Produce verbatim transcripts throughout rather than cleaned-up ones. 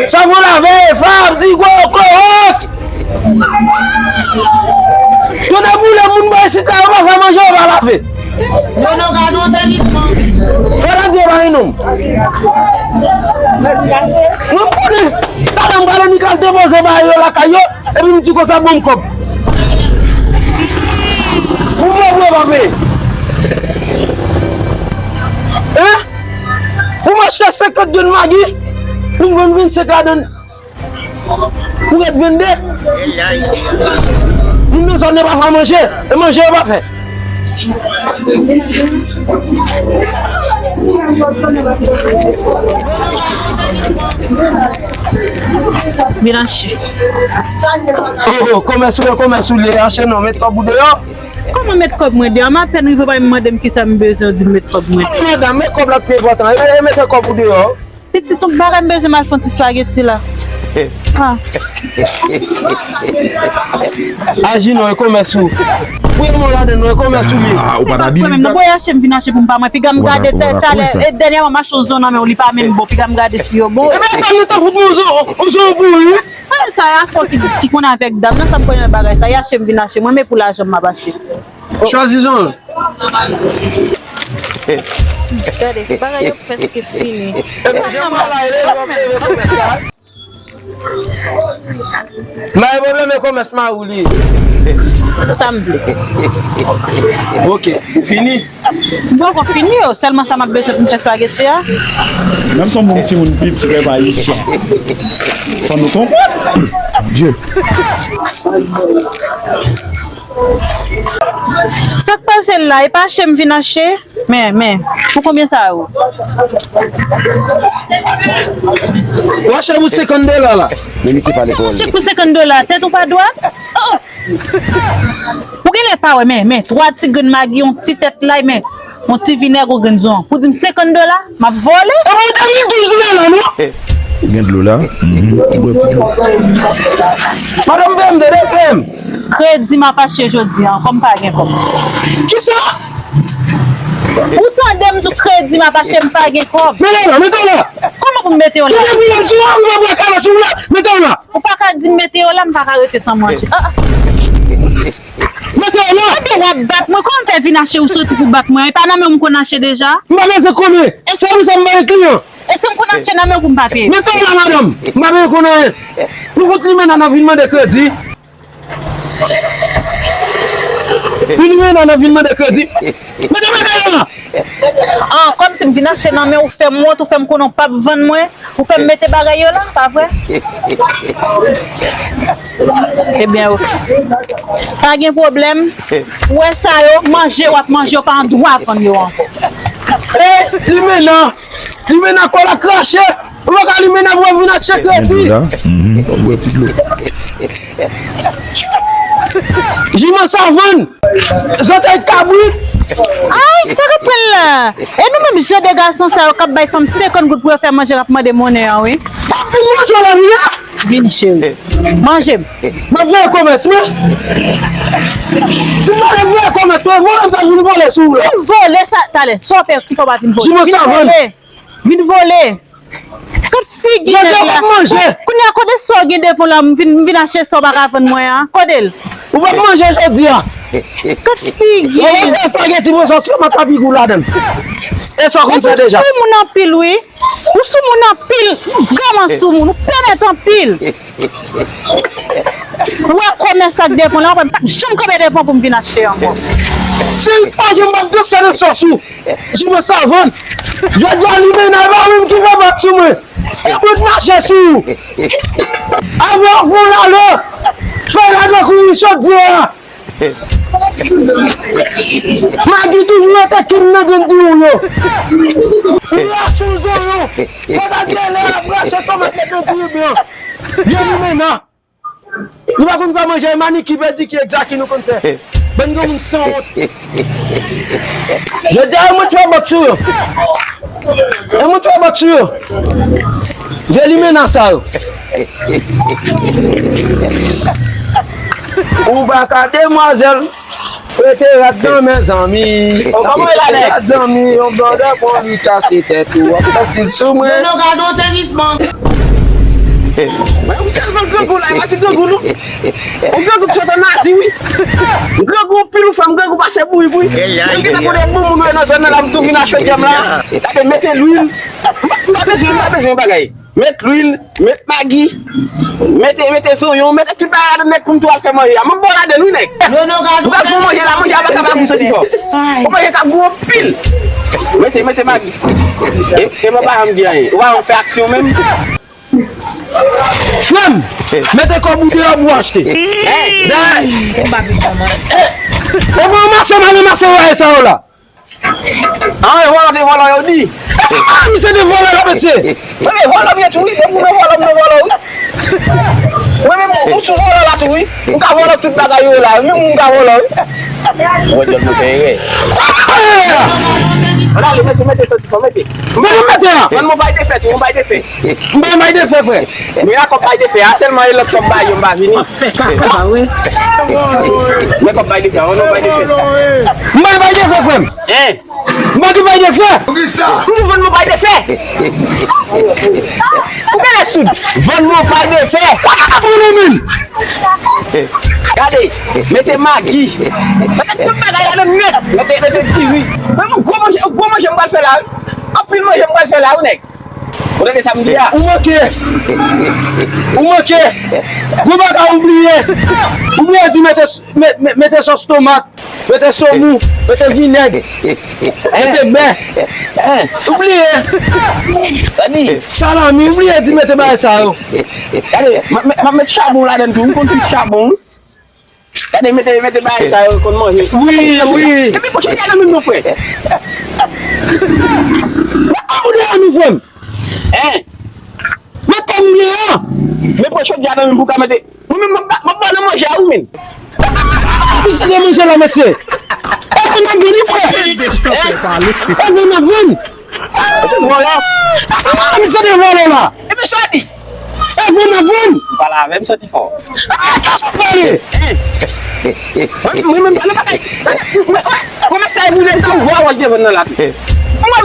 Savon lave, fab, digo, klowòks. Tonnè boule, moun bò isit la, yo pa fè manje, yo pa lave. Non, non, gade yon sèvisman. Fò ta di yo pa gen nonm. Mwen konnen, madanm gade Nicole depoze bagay yo lakay yo, epi m di konsa bon kòb. Pou mwen, mwen pa peye. Hein? Pou m achte senkant grenn magi, pou m vann vennsenk ladan l. Pou ret vennde. Moun nan zòn nan pa fè manje, e manje yo pa fè. Vin achte. Oh, oh, komès ou ye, komès ou ye, achte non, met kòb ou deyò. Kòman met kòb mwen deyò? M apèn rive, w pa menm mande m kisa m bezwen, w di m met kòb mwen deyò. Madanm, met kòb la pi enpòtan, e, e mete kòb ou deyò. Pitit, yon bagay m bezwen m al fè yon ti spageti la. Ah. Aji non, e komès ou. Fouye men w ladan non, e komès ou ye. Ah, ou pa ta di li. Mwen menm, non, voye achte m vin achte pou m pa mwen. Piga m gade talè, e dènyèman m achte yon zo nan men w, li pa menm bon. Piga m gade si yo bon. Ebyen, tann nou ta fout nou zo, yon zo pou ou, wi. Ah, sa y a fò ki, ki konn avèk dam nan, sa m konnen nan bagay sa, y achte m vin achte mwen, men pou lajan m ap achte. Chwazi zon. Gade, bagay yo prèske fini. Epi jan m la, leve, leve, leve, leve. M pa gen pwoblèm, e komès mari w li ye. Sa m vle. Ok, ou fini? M poko fini yo, sèlman sa m ap bezwen pou m fè spageti a. Menm si yon bon timoun piti, pèp ayisyen. Fò nou konprann. Dye. Sa k pase la? E pa achte m vin achte? Men, men, pou konbyen sa yo? Ou achte pou senkant dola la. Men misye pale kòrèk. Sa w achte pou senkant dola? Tèt ou pa dwat? Oh! Ou genlè pa wè, men, men, twa ti grenn magi, yon ti tèt lay, men, yon ti vinèg, yon grenn zon. Pou di m senkant dola, m ap vòlè? E bon, de mil douz ou ye la, non? Gen dlo la? Mhm. Ou bwè ti dlo. Madanm, peye m, tande, peye m. Kredi m ap achte jodi a, kòm m pa gen kòb. Kisa? Ou tande m di w kredi m ap achte, m pa gen kòb. Mete w la, mete w la. Kòman pou m mete w la? Ou gen pwoblèm sou mwen, m pa bwè kale sou w la, mete w la. Ou pa ka di m mete yo la, m pa ka rete san manje. Ah, ah. Mete yo la! Ebyen, w ap bat mwen. Kòman m fè vin achte ou soti pou bat mwen? E pa nan men w m konn achte deja? M pa bezwen konnen. Se pou sa m pa gen kliyan. E si m konn achte nan men w pou m pa peye? Mete yo la, madanm. M pa bezwen konnen anyen. Nou fout limena nan vin mande kredi. Vin limena nan vin mande kredi. Mete bagay yo la! Ah, kòmsi m vin achte nan men w, ou fè m wont, ou fè m konnen w p ap vann mwen, ou fè m mete bagay yo la, pa vre? Ebyen, ok. Pa gen pwoblèm. Ou wè sa yo, manje w ap manje, w pa an dwa vann yo ankò. E, limena, limena kò l ap krache. Ou pa ka limena pou w vin achte kredi. Gen dlo la. Mhm. Ou bwè ti dlo. Jiman savann. Zòtèy kabrit. Ay, sa k ap pran la? E nou menm jan de gason sa yo k ap bay fanm senkant goud pou yo fè manje, k ap mande monnen an, wi. M ap vin manje w la, wi. Vin, cheri. Manje m. M ap voye komès, wi. Si m pa t ap voye komès, mwen vòlè, m t ap vin vòlè sou ou la. Vin vòlè sa, talè. Sa w pè, ki fè w pa vin vòlè? Jiman savann. Vin vòlè. Vin vòlè. Kot figi nèg la? Kounye a, kote sa w gen devan w la, m vin, m vin achte sa w pa ka vann mwen an? Kote l? Ou p ap manje jodi a. Kot figi nèg la? Ou fè espageti pou sa, sèlman ta pigou ladan l. E sa w konn fè deja. Ou soumoun anpil, wi. Ou soumoun anpil. Ou vrèman soumoun. Ou pèmèt anpil. Ou wè komès ak devan la, ou pa janm kanpe devan pou m vin achte ankò. Si l pa janm ap danse nan sòs ou. Jibo savann. Jodi a limena e pa ou menm ki fè bak sou mwen. E bout mache sou ou. Avan w fè w lalo, fè ladan kouri chodyè a. Magi toujou rete kim nan grenn diri w yo. Ou rache w zonyon. Pandan ke lè ap rache tomat nan grenn diri blan. Vye limena. Nou pa konn pa manje maniki, pediki, egzaki nou konn fè. Bann granmoun sanwont. Jodi a, e mwen t fè bòt sou yo. E mwen t fè bòt sou yo. Vye limena sa yo. Ou pa ka demwazèl. Rete rat nan men zanmi. Rete rat zanmi, yon blòdè pran li kase tèt ou. W ap fè stil sou mwen. Non, non, gade yon sezisman. Mwen, ou tèlman grangou la, e pa ti grangou, non. Ou grangou k sot an Azi, wi. Ou grangou anpil, ou fè m grangou pase bourik, wi. Mwen gentan konnen bon moun ou ye nan zòn nan la, m tou vin a chodyè m la. Gade, mete lwil. M pa bezwen, m pa bezwen bagay. Met lwil, met magi, mete, mete zonyon, mete tout bagay ladan nèg pou m tou al fè manje a. M ap ba w ladan wi nèg. M pral fè w manje la, manje a pa ka pa gou santi fò. Ou manje k ap gou anpil. Mete, mete magi. E, e mwen pa janm di anyen. Ou pa janm fè aksyon menm. Frè m, mete kòb ou deyò pou w achte. Dayè, e mwen ranmase m al ranmase wayè sa yo la. An, e vòlò de vòlò yo di. Èske pa misye de vòlò la, mesye? Mwen, men vòlò m ye tou, wi. Depi mwen vòlò, mwen vòlò, wi. Mwen menm, ou sou vòlò la tou, wi. M ka vòlò tout bagay yo la. Menm ou m ka vòlò, wi. Wè, djòl mwen fè erè. Kwa fè erè a? An ale, mete, mete, santi fò, mete. Sa nou mete a? Vann mwen bay de fè tou, mwen bay de fè. M bay, bay de fè, frè. Men a kòb bay de fè a, sèlman e lòt kòb bay yo m pa vini. Fè kaka, wi. Men kòb bay de fè, vann mwen bay de fè. M bay, bay de fè, frè m. Hein? M pa gen bay de fè. Poukisa? M di vann mwen bay de fè. Ou genlè soud. Vann mwen bay de fè. Kaka pou nou menm. Gade, mete magi. Mete tout bagay ladan nèt. Mete, mete diri. Men yon gwo manje, yon gwo manje m pral fè la, wi. Anpil manje m pral fè la, wi, nèg. Ou tande sa m di a? Ou manke. Ou manke. Gwo bagay ou bliye. Ou bliye di mete, me- me- mete sòs tomat. Mete somon, mete vinèg, mete bè, ou bliye salami, ou bliye di mete bagay sa yo. Gade, m ap met chabon ladan tou, m konn kwit chabon wi. Gade, mete, mete bagay sa yo konn manje. Wi, wi. Epi pwochèn gade menm non frè. Mwen pa moun la nou frè m. Hein? Mwen pa moun la. Men pwochèn gade menm pou ka mete. Mwen menm, m ap ba, m ap ba nan manje a wi, men. Misye de manje la, mesye. E vann ap vini, frè. E vann ap vini. Vòlò. Misye de vòlò la. Epi sa di. E vann ap vini. Pale avè m, santi fò. E sa sot pale. Mwen menm, pale bagay. Mwen, mwen, mwen, sa e boule, m ka ouvè wòch devan nan la. Mwen,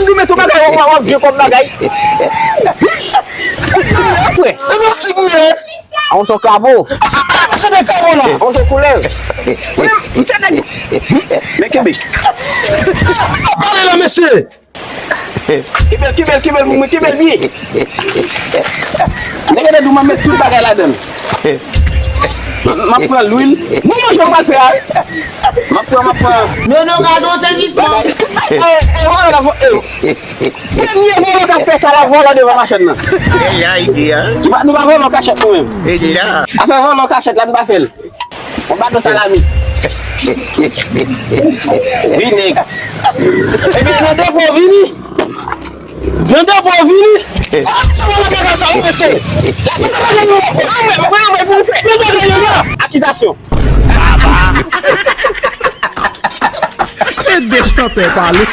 m di, men tou bagay, w ap, w ap vye kòb bagay. Frè. E bon, ti gouye. A, on son kabo. A, se pa se de kabo la. On son koulè. Misye nèg. Men kenbe. Sa, sa pale la, mesye. Kenbe l, kenbe l, kenbe l pou mwen, kenbe l byen. Nèg la di w m ap met tout bagay ladan l. M ap pran lwil. Bon manje m pral fè a wi. M ap pran, m ap pran. Non, non, gade yon sezisman. E, e, vòlò la, vò- e, premye vòlò k ap fè sa la, vòlò devan machann nan. E la ide a. Nou pa, nou pa vòlò kachèt nou menm. E la. Afè vòlò kachèt la, nou pa fè l. On baton salami. Vinèg. Ebyen, nan depo vini. Nan depo vini. A, se mwen nan bagay sa, wi, mesye. La, tout bagay yo la. Non, men, mwen, mwen, pou fè. Men bagay yo la. Akizasyon. E de chantè pale.